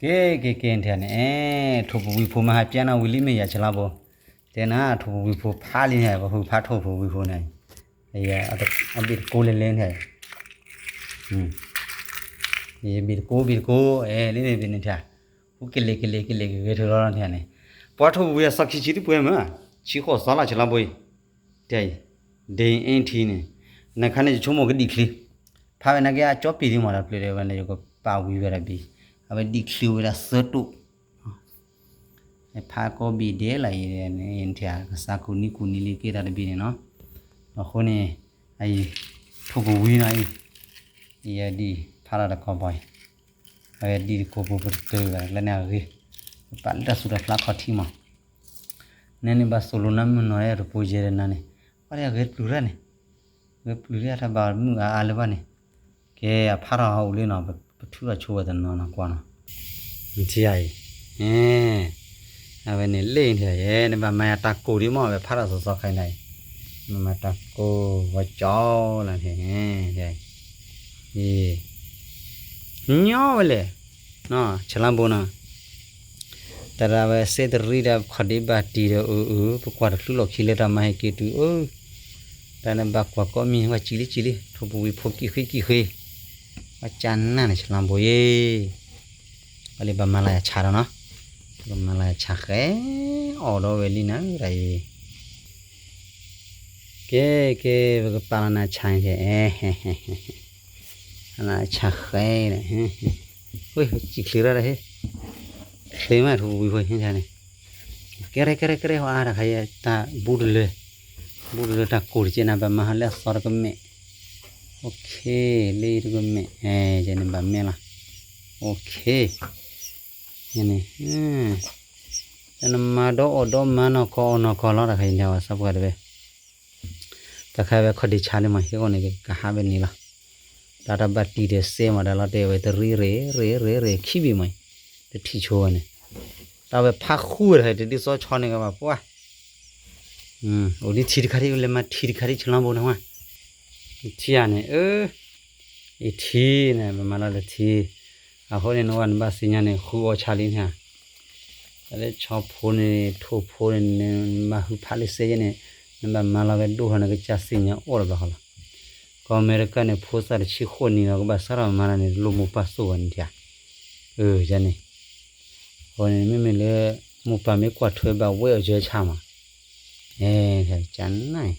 ကဲ ကဲ ကဲ ထဲန့ၣ် အဲ ထိၣ်ပူၤဝံၤဖိမ့ၢ်ဟးပျဲနၤဝံၤလံမ့ၢ်ယၤ ဆလါဘိ, တဲနၤ ထိၣ်ပူၤဝံၤဖိဖးလံန့ၣ် ပဖုဖးထိၣ်ပူၤဝံၤဖိန့ၣ်, အဘ့ၣ်တကိးလဲၤလဲၤထဲ, ယဘ့ၣ်တကိး ဘ့ၣ်တကိး အဲ လံန့ၣ်န့ၣ်ထဲ, ဟူကလဲၤကလဲၤကလဲၤကဂဲၤထၢၣ်လီၤထဲန့ၣ်, ပှၤထိၣ်ပူၤဝံၤအစီခံဆံတပှဲၤမ့ၢ်, ဆံဃိးစီလၢ ဆလါဘိအံၤ, တဲအံၤ, ဒ့အ့ထံန့ၣ်, နခါန့ၣ်ယဆိကမိၣ်ကဒံၣ်ချံ ဖးဝဲနာ်က့အကၠီပံၤဒံးမးဒီးပျုၤဒီးဝဲန့ၣ် ယကပာ်ဝံၤဝဲဒၣ်ဘံ, အဝဲဒံၣ်ချံဝဲဒၣ်သၢတိၣ်, ဖးကိးဘံၣ်ဒဲးလၢအံၤန့ၣ် ကစၢ်ကူၣ်နံကူၣ်နံလံက့တၢ်တဘ့ၣ်န့ၣ်နီၤ, အဃိန့ၣ်, အံၤ, ထိၣ်ပူၤဝံၤနီၤအံၤ, အံၤဒံၣ်ဖးလီၤတကီၢ်ဘီအံၤ, အဝဲဒံၣ်တကိးပူၤပတတၢၢ်ဘၣ်လၢန့ၣ်အဂ့ၤ, ပာ်လၢတၢ်သူၣ်တၢ်ဖျါခီၣ်ထံးမး နဲန့ၣ်ဘၣ်သိၣ်လိနၤမုၢ်နီၤ တပူၤယဲၢ်တနၤန့ၣ်, ပှၤဒ်အဂဲၤတပျုၤတၢ်န့ၣ်, ဂဲၤပျုၤဒ်အတၢ်ဘၣ်မုၢ်အါအါလၢၤဘၣ်န့ၣ်, ကဲအဖးထီၣ်ဟးအိၣ်လံနီၤ, ပထုးထီၣ်ဆိဝဲတနီၤနီၤကွၢ်နီၤ, ထံဧါအံၤ, အဝဲန့ၣ်လ့ၣ်ထဲယဲ နဘၣ်မၤယၤတၢ်ကိၢ်ဒံးမ့ၢ် အဝဲဖးထီၣ်စီၤစီၤခါအံၤန့ၣ်, နမၤတၢ်ကိၢ်ဝဲကၠီလၢထဲ, ညီဝဲလဲၣ်, ဆလါဘိနီၤ တၢ်ဒၣ်ဝဲစ့တရံးဒီးခီၣ်ဒ့ဘၣ်တံၢ်ဒီးအုအု, ပကွၢ်တချုးလီၢ်ခံလၢတၢ်မၤဟဲက့ၤတုၤအု, တၢ်န့ၣ်ဘၣ်ကွၢ်ကိးမံၤ ဝဲစံးလံစံးလံ ထိၣ်ပူၤဝံၤဖိကံၣ်ဃ့ကံၣ်ဃ့, ဝဲကၠါနၢ်န့ၣ် ဆလါဘိယ့ၣ်, ဝဲလၢဘၣ်မၤလၢယဆါဒီးနီၤ, ပကမၤလၢယဆါဃဲ, အီၣ်ဒီးဝဲလံနၤတၢ်အံၤ ကဲ ကဲ ပကပာ်လီၤနၤဆါန့ၣ်, နဆါဃဲ, ဝဲ စံၣ်ချ့ရၣ်ဒီးဟ့, ချ့မး ထိၣ်ပူၤဝံၤဖိန့ၣ်, ကဲရဲၣ်ကဲရဲၣ်ကဲရဲၣ် ဟီအါတခါယဲ တၢ်ဘူးတလၢ, ဘူးတလၢတၢ်ကိၢ်တကဲနၤ ဘၣ်မၤဟးလၢအသီတကမဲာ်, လၢတကမဲာ်, ယဲန့ၣ်ဘၣ်မဲာ်လီၤ, ယဲန့ၣ် တၢ်နမၤဒီးအီၣ်ဒီးမၤနီၢ်ကီၢ်အီၣ်နီၢ်ကီၢ်လီၤ တၢ်ခါအံၤန့ၣ် ဝဲစၢ်ပှၤတဝဲ, တၢ်ခါဝဲခီၣ်ဒ့ဆါလံမး ဟ့ၣ်ဂီၢ်န့ၣ် ကဟးဝဲန့ၣ်လီၤ, တၢ်တၢ်ဘၣ်တံၢ်ဒီးစဲမး တၢ်လီၤတဲာ်ဝဲတရံးရ့ၣ်ရ့ၣ်ရ့ၣ်ရ့ၣ်ခံဘ့ၣ်မး, တထံၣ်ဆိဝဲန့ၣ်, တၢ်ဝဲဖးဃုဝဲတခါ တဒ်သိးဆီန့ၣ်ကဘၣ်ပှၢ် အိၣ်ဒ်ထံတခါဒ် လဲၤမၤထံတခါဒ် ဆလီဘိနဝဲ, ထံဧါန့ၣ်, အံၤထံန့ၣ် ပမၤလီၤလၢထံ, အဃိန့ၣ် နဝဲနဘၣ်သ့ၣ်ညါန့ၣ် ဃုအီၣ်ဆါလံန့ၣ်ဧါ, တၢ်လၢဆီဖိန့ၣ် ထိၣ်ဖိန့ၣ် နဘၣ်ဟုဖးလၢစဲယဲန့ၣ်, နဘၣ်မၤလီၤဝဲဒိၣ်ထီၣ် နကစၢ်သ့ၣ်ညါအီၣ်တဘျီဃီလီၤ, ကီၢ်အမဲရကၤန့ၣ် ဖိသၣ်တဆံဃိးနံၣ်လီၤ ကဘၣ်စးထီၣ်မၤလီၤန့ၣ် လိၣ်မိၢ်ပၢ်သိၣ်ဝဲန့ၣ်ဧါ, အၢ ယဲန့ၣ် အဃိန့ၣ် မ့မ့ၢ်လၢ မိၢ်ပၢ်မ့ၢ်ကွၢ်ထွဲဘၣ်ဝဲအီၤယဲဆါမး, ကနၣ်,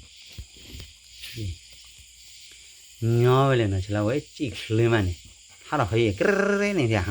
ညီဝဲလဲၣ်နီၤ ဆလါဝဲစံၣ်ချ့မးန့ၣ်, ဟးထီၣ်ဃီအံၤ ကရဲန့ၣ်ဧါ,